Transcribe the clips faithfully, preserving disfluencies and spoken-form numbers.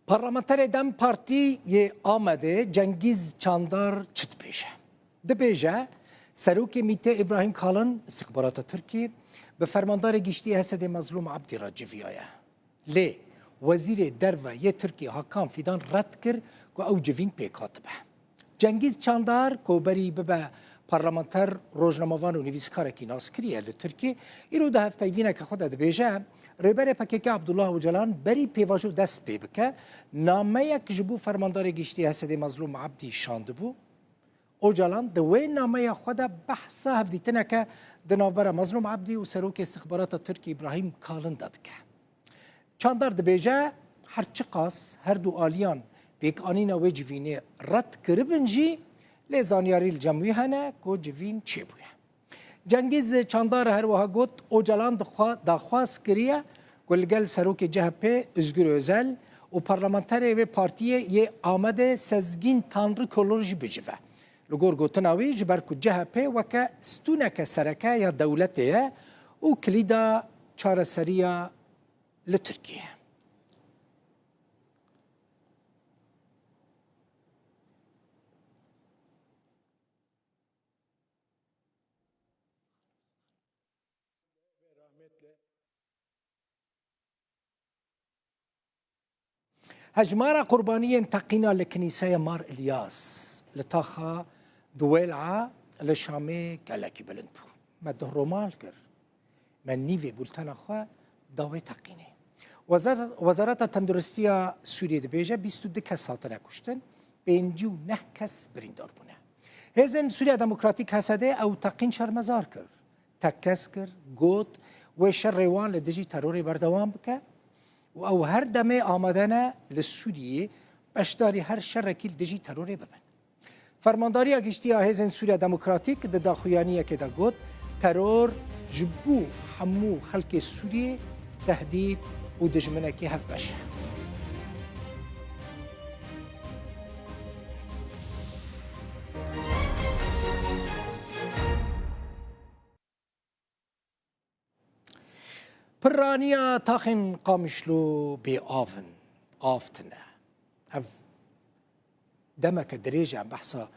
Parlamenterê DEM Partî yê Amedê Cengîz Çandar çi dibêje? Dibêje, Serokê MÎT'ê Îbrahîm Kalin, îstixbarata Tirkî, bi Fermandarê Giştî HSD'ê Mezlûm Ebdî re civiyaye. Lê Wezîrê Derve yê Tirkî Hakan Fîdan red kir ku ew civîn pêk hatibe. Cengîz Çandar ku berî bibe parlamenter, rojnamevan û nivîskarekî naskirî ye li Tirkiyê, îro di hevpeyvîneke xwe de dibêje, Rêberê PKK Abdullah Ocalan berî pêvajo dest pê bike, nameyek ji bo Fermandarê Giştî HSD'ê Mezlûm Ebdî şandibû. Ocalan di wê nameya xwe de behsa hevdîtineke di navbera Mezlûm Ebdî û Serokê Îstixbarata Tirkî Îbrahîm Kalin de dike. Çandar dibêje, her çiqas her du aliyan pêkanîna wê civînê red kiribin jî, lê zanyarî li cem wî hene ku civîn çêbûye. Cengîz Çandar her wiha got, Ocalan dixwa-, daxwaz kiriye ku li gel serokê CHP'ê Ozgur Özel û parlamenterê wê partiyê yê Amedê Sezgîn Tanrıkulu jî bicive. Li gor gotina wî, ji ber ku CHP weke stûneke sereke ya dewletê ye û kilîda çareseriya li Tirkiye. Hejmara qurbaniyên teqîna li Kinîseya Mar Îlyas li taxa Duwêla li Şamê gelekî bilind bû. Me duh romal kir. Me nîvê bultena xwe da wê teqînê. Wezar-, Wezareta Tenduristiya Sûriyê dibêje bîst û du kes hatine kuştin, pêncî û neh kes birîndar bûne. Hêzên Sûriya Demokratîk, H S D, ew teqîn şermezar kir. Tekkez kir, got, wê şerê wan li dijî terorê berdewam bike û ew her demê amade ne li Sûriyê beşdarî her şerekî li dijî terorê bibin. Fermandariya Giştî ya Hêzên Sûriya Demokratîk di daxuyaniyekê de got, teror ji bo hemû xelkê Sûriyê tehdîd û dijminekî hevbeş e. Piraniya taxên Qamişlo bê av in, av tine. Ev demeke dirêj e em behsa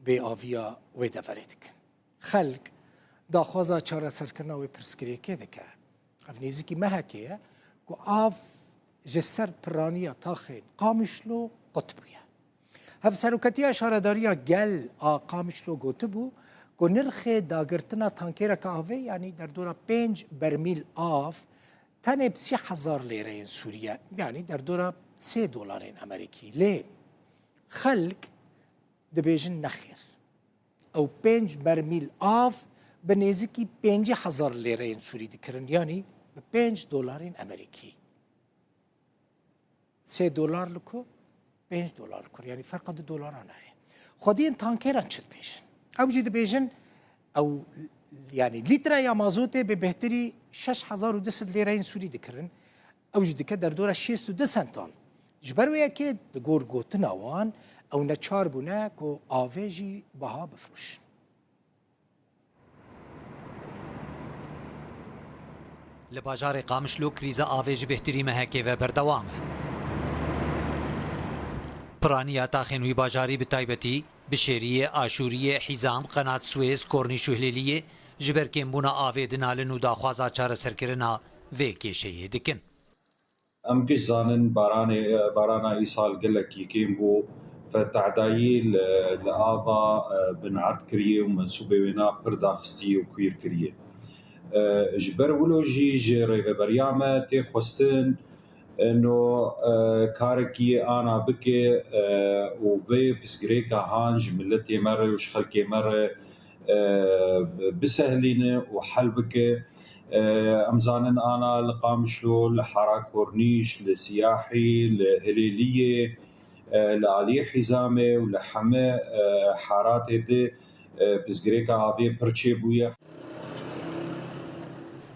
bêaviya wê deverê dikin. Xelk daxwaza çareserkirina wê pirsgirêkê dike. Ev nêzîkî mehekê ye ku av ji ser piraniya taxên Qamişlo qut bûye. Hevseroketiya Şaredariya Gel a Qamişlo gotibû ku nirxê dagirtina tankereke avê, yanî derdora pênc bermîl av, tenê bi sî hezar lêreyên Sûrî ye, yanî derdora sê dolarên Amerîkî. Lê xelk dibêjin nexêr. Ew pênc bermîl av bi nêzîkî pêncî hezar lêreyên Sûrî dikirin, yanî bi pênc dolarên Amerîkî. Sê dolar li ku, pênc dolar li ku, yanî ferqa du dolaran heye. Xwediyên tankeran çi dibêjin? Ew jî dibêjin, ew, yanî lîtreya mazotê bi bêhtirî şeş hezar û du sed lêreyên Sûrî dikirin. Ew jî dike derdora şêst û du sentan. Ji ber wê yekê, di gor gotina wan, ew neçar bûne ku avê jî biha bifroşin. Li bajarê Qamişlo krîza avê ji bêhtirî mehekê ve berdewam e. Piraniya taxên wî bajarî bi taybetî Bişêriyê, Aşûriyê, Hîzam, Qenat Swêz, Kornîş û Hilêliyê ji ber kêmbûna avê dinalin û daxwaza çareserkirina vê kêşeyê dikin. Em giş zanin baranê, barana îsal gelekî kêm bû. Fetadayî li, li ava, e, binerd kiriye û mensûbê wêna pir daxistî û kwîr kiriye. E, ji ber wilo jî ji rêveberiya me tê xwestin, e, no, e, karekî ana bike, e, û vê pirsgirêka han ji miletê me re û ji xelkê me re, e, bisehlîne û hel bike. E, em zanin ana li Qamişlo, li Hara Kornîş, li Siyahî, li Hilêliyê, e, li aliyê Hîzamê û li heme, e, haratê de, e, pirsgirêka avê pir çêbûye.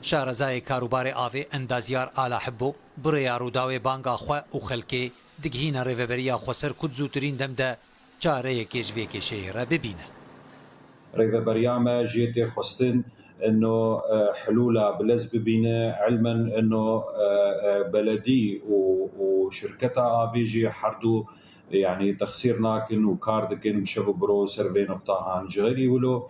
Şarezayê karûbarê avê Endazyar Ala Hibbo, bi rêya Rûdawê banga xwe û xelkê digihîne Rêveberiya Xweser ku di zûtirîn dem de çareyekê ji vê kêşeyê re bibîne. Rêveberiya me jê tê xwestin, انه، e, helûla bi lez bibîne, ilmen انه, e, e, beledî û, û şirketa avê jî herdu, yanî texsîr nakin û kar dikin bi şev û bi roj ser vê nuqta an. Ji xeyrî wilo,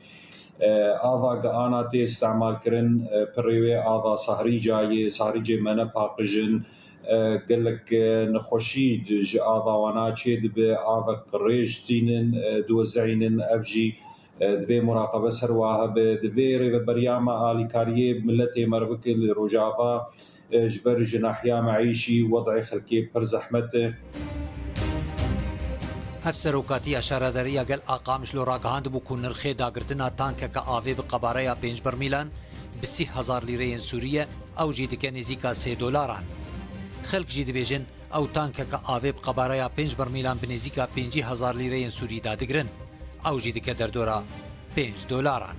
e, ava gi ana tê îstemal kirin, e, pirê wê ava Sahrîca yê, Sahrîcê me ne paqij in, e, gelek, e, nexweşî di, ji ava wana çê dibe, avek rêj tînin, e, diwezînin, ev jî, e, divê muraqebe ser wa hebe, divê rêveberiya me alîkariyê miletê me re bike li Rojava, e, ji ber ji nahiya meîşî wed'ê xelkê pir zehmet e. Ev serokatiya şaredariya gel a Qamişlo ragihandibû ku nirxê dagirtina tankeke avê bi qebareya pênc bermîlan bi sî hezar lîreyên Sûrî ye, ew jî dike nêzîka sê dolaran. Xelk jî dibêjin, ew tankeke avê bi qebareya pênc bermîlan bi nêzîka pêncî hezar lîreyên Sûrî dadigrin. Ew jî dike derdora pênc dolaran.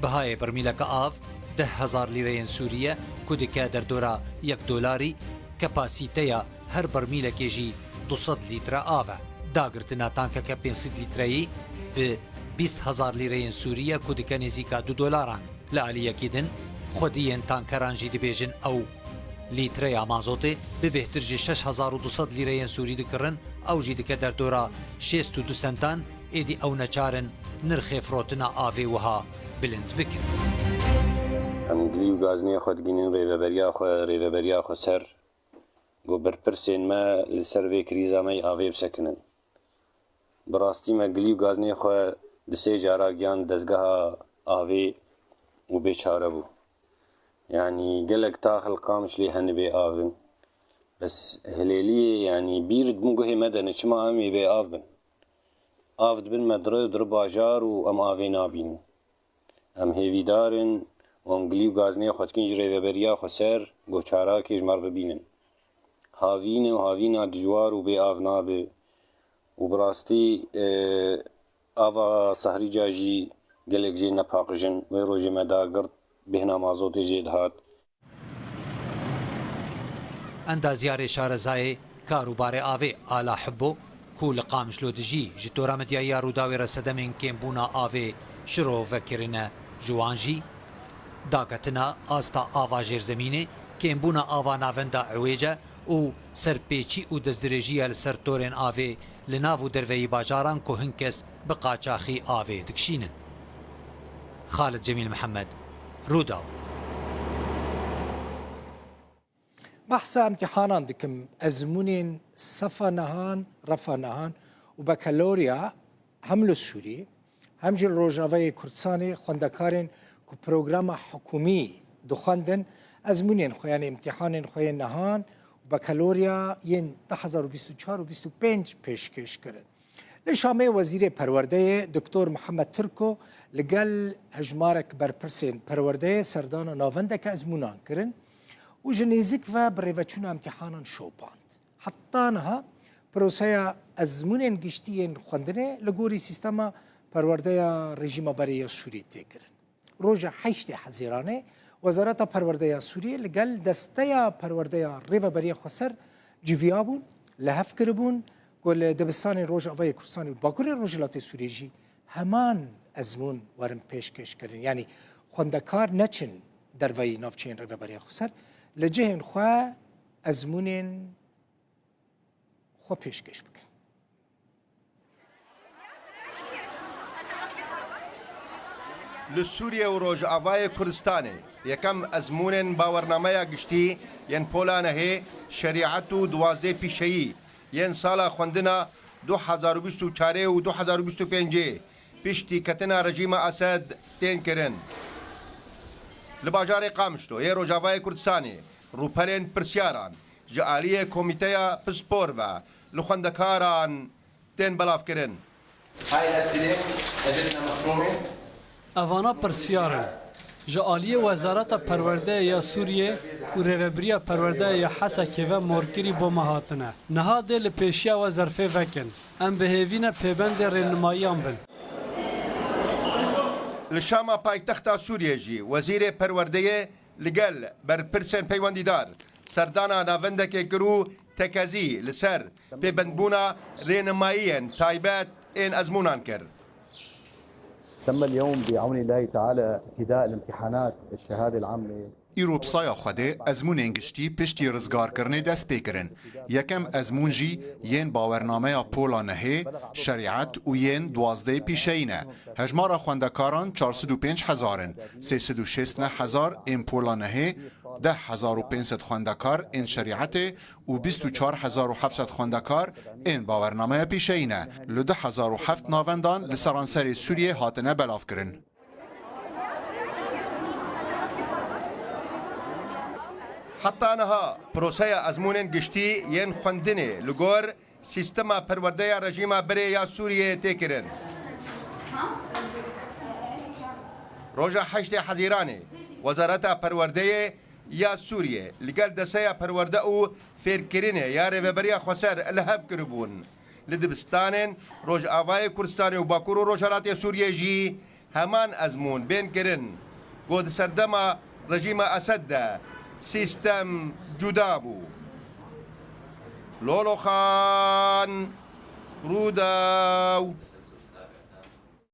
Bihayê bermîleke av deh hezar lîreyên Sûrî ye, ku dike derdora yek dolarî, kepasîteya her bermîlekê jî du sed lître av e. Dagirtina tankeke pênc sed lîtreyî bi bîst hezar lîreyên Sûrî ye, ku dike nêzîka du dolaran. Li aliyekî din, xwediyên tankeran jî dibêjin ew lîtreya mazotê bi bêhtir ji şeş hezar û du sed lîreyên Sûrî dikirin, ew jî dike derdora şêst û du sentan, êdî ew neçar in nirxê firotina avê wiha bilind bikin. Em gilî û gazinê xwe digihînin rêveberiya xwe, rêveberiya xweser, ku berpirsên me li ser vê krîza me yê avê bisekinin. Bi rastî me gilî û gazinê xwe di sê cara gihan dezgeha avê û bê çare bû. Yanî gelek tax li Qamişlê hene bê av in. Bes hilêliyê, yanî bîr di min guhê me de ne, çima em ê bê av bin? Av dibin me dire dire bajar û em avê nabînin. Em hêvîdar in û em gilî û gazinê xwe dikin ji rêveberiya xweser, ku çarakê ji me re bibînin. Havîn e û havîna dijwar û bê av nabe û bi rastî, e, ava Sahrîca jî gelek jê nepaqij in. Wê rojê me dagirt, bêhna mazotê jê dihat. Endazyarê şarezayê kar û barê avê Ala Hibbo, ku li Qamişlo dijî, ji tora medyayî ya Rûdawê re sedemên kêmbûna avê şirove kirine, ji wan jî daketina asta ava jêrzemînê, kêmbûna ava navenda Ewêce û serpêçî û destdirêjiya li ser torên avê li nav û derveyî bajaran ku hin kes bi qaçaxî avê dikişînin. Xalid Cemîl Mihemed, Rûdaw. Behsa îmtîhanan dikim. Ezmûnên sefa nehan, refa nehan û bakalorya hem li Sûriyê, hem jî li Rojavayê Kurdistanê xwendekarên ku programa hikûmî dixwendin, ezmûnên xwe, yanî îmtîhanên xwe yên nehan û bakalorya yên du hezar û bîst û çar û bîst û pênc pêşkêş kirin. Li Şamê Wezîrê Perwerdeyê Doktor Mihemed Tirko li gel hejmarek berpirsên perwerdeyê serdana navendeke ezmûnan kirin û ji nêzîk ve bi rêveçûna îmtîhanan şopand. Heta niha proseya ezmûnên giştî yên xwendinê li gorî sîstema perwerdeya rejîma berê ya Sûrî tê kirin. Roja heştê Hezîranê, Wezareta Perwerde ya Sûriyê li gel Desteya Perwerde ya Rêveberiya Xweser civiyabûn, li hev kiribûn ku li dibistanên Rojavayê Kurdistanê û Bakurê Rojhilatê Sûriyê jî heman ezmûn werin pêşkêş kirin. Yanî xwendekar neçin derveyî navçeyên Rêveberiya Xweser, li cihên xwe ezmûnên xwe pêşkêş bikin. Li Sûriye û Rojavayê Kurdistanê yekem ezmûnên bawernameya giştî yên pola nehê, şerîet û duwazdeh pîşeyî yên sala xwendina du hezar û bîst û çarê û du hezar û bîst û pêncê piştî ketina rejîma Esed tên kirin. Li bajarê Qamişlo yê Rojavayê Kurdistanê rûpelên pirsyaran ji aliyê Komîteya Pispor ve li xwendekaran tên belavkirin. Evana pirsyar in. Ji aliyê Wezareta Perwerdeyê ya Sûriyê û Rêvebiriya Perwerdeyê ya Hesekê ve morkirî bo me hatine. Niha dê li pêşiya we zerfê vekin. Em bi hêvî ne pêbendê rênimayiyan bin. Li Şama paytexta Sûriyê jî Wezîrê Perwerdeyê li gel berpirsên peywendîdar serdana navendekê kir û tekezî li ser pêbendbûna rênimayiyên taybet ên ezmûnan kir. تم اليوم بعون الله تعالى ابتداء الامتحانات الشهادة العامة. Îro bi saya Xwedê ezmûnên giştî piştî rizgarkirinê dest pê kirin. Yekem ezmûn jî yên bawernameya pola nehê, şerîet û yên duwazdehê pîşeyî ne. Hejmara xwendekaran çar sed û pênc hezar in, sê sed û şêst neh hezar ên pola nehê, deh hezar û pênc sed xwendekar ên şerîetê û bîst û çar hezar û heft sed xwendekar ên bawernameya pîşeyî ne. Li du hezar û heft navendan li seranserê Sûriyê hatine belavkirin. Heta niha proseya ezmûnên giştî yên xwendinê li gor sîstema perwerdeya rejîma berê ya Sûriyeyê tê kirin. Roja heştê Hezîranê, Wezareta Perwerdeyê ya Sûriyê li gel Desteya Perwerde û Fêrkirinê ya Rêveberiya Xweser li hev kiribûn. Li dibistanên Rojavayê Kurdistanê û Bakur û Rojhelatê Sûriyê jî heman ezmûn bên kirin ku di serdema rejîma Esed de sîstem cuda bû. Lolo Xan, Rûdaw.